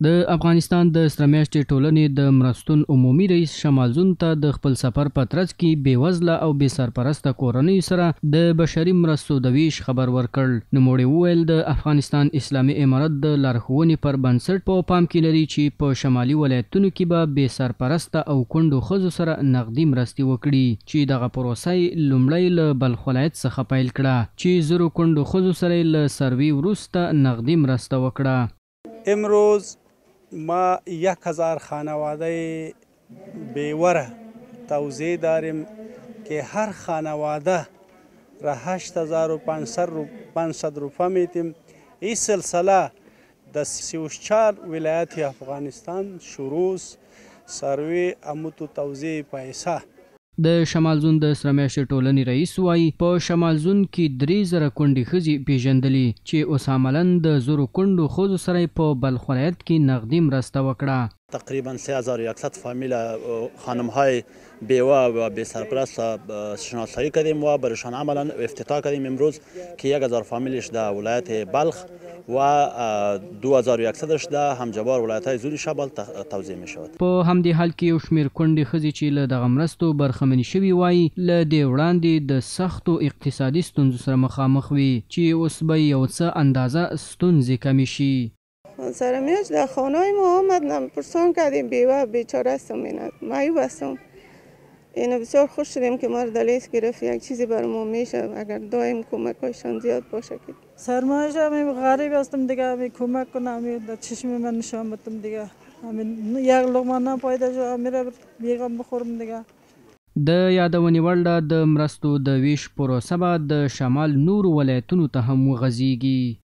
د افغانستان د سره میاشتې ټولنې د مرستون عمومي رئیس شمال زون ته د خپل سفر په ترڅ کې بې وزله او بې سرپرسته کورنیو سره د بشري مرستو د وېش خبر ورکړ. نوموړي وویل، د افغانستان اسلامي امارت د لارښوونې پر بنسټ په پام کې لري چې په شمالي ولایتونو کې به بې سرپرسته او کونډو ښځو سره نغدي مرستې وکړي چې دغه پروسه یې لومړی له بلخ ولایت څخه پیل کړه چې زرو کونډو ښځو سره یې له سروې وروسته نغدي مرسته وکړه. امروز ما 1000 خانواده بیوه توزیع داریم که هر خانواده را 8500 روپه میتیم. این سلسله د 34 ولایت افغانستان شروع سروی اموتو توزیع پیسه. د شمال زون د سره میاشتې ټولنې رئیس وايي، په شمال زون کې 3000 کونډې ښځې پېژندلي چې اوس عملاً د زرو کونډو ښځو سره یې په بلخ ولایت کې نغدي مرسته وکړه. تقریبا 3100 فامیل خانم‌های بیوه و بی سرپرست شناسایی کردیم و برایشان عملا افتتاح کردیم امروز که 1000 فامیلش در ولایت بلخ و 2100 در همجوار ولایت های زون شمال توزیع می شود. په همدې حال کې یو شمېر کونډې ښځې چې له دغه مرستو برخمنې شوي وايي، له دې وړاندې د سختو اقتصادي ستونزو سره مخامخ وي چې اوس به یې یو څه اندازه ستونزې کمې شي. سره میاشت در خانه های ما آمد پرسان کردیم، بیوه بیچاره هستم، اینا معیوب هستم، اینا بسیار خوش شدیم که ما رو در لیست گرفت، یک چیزی بر ما میشه اگر دایم کمک هایشان زیاد باشه. که سرمایش هم غریب هستم دیگه، همی کمک کنه، همی در چشم من نشان بدم دیگه، همی یک لقمه نان پیدا شو همی را بیغم بخورم دیگه. د یادونې وړ ده، د مرستو د ویش پروسه به د شمال نورو ولایتونو ته هم وغځیږي.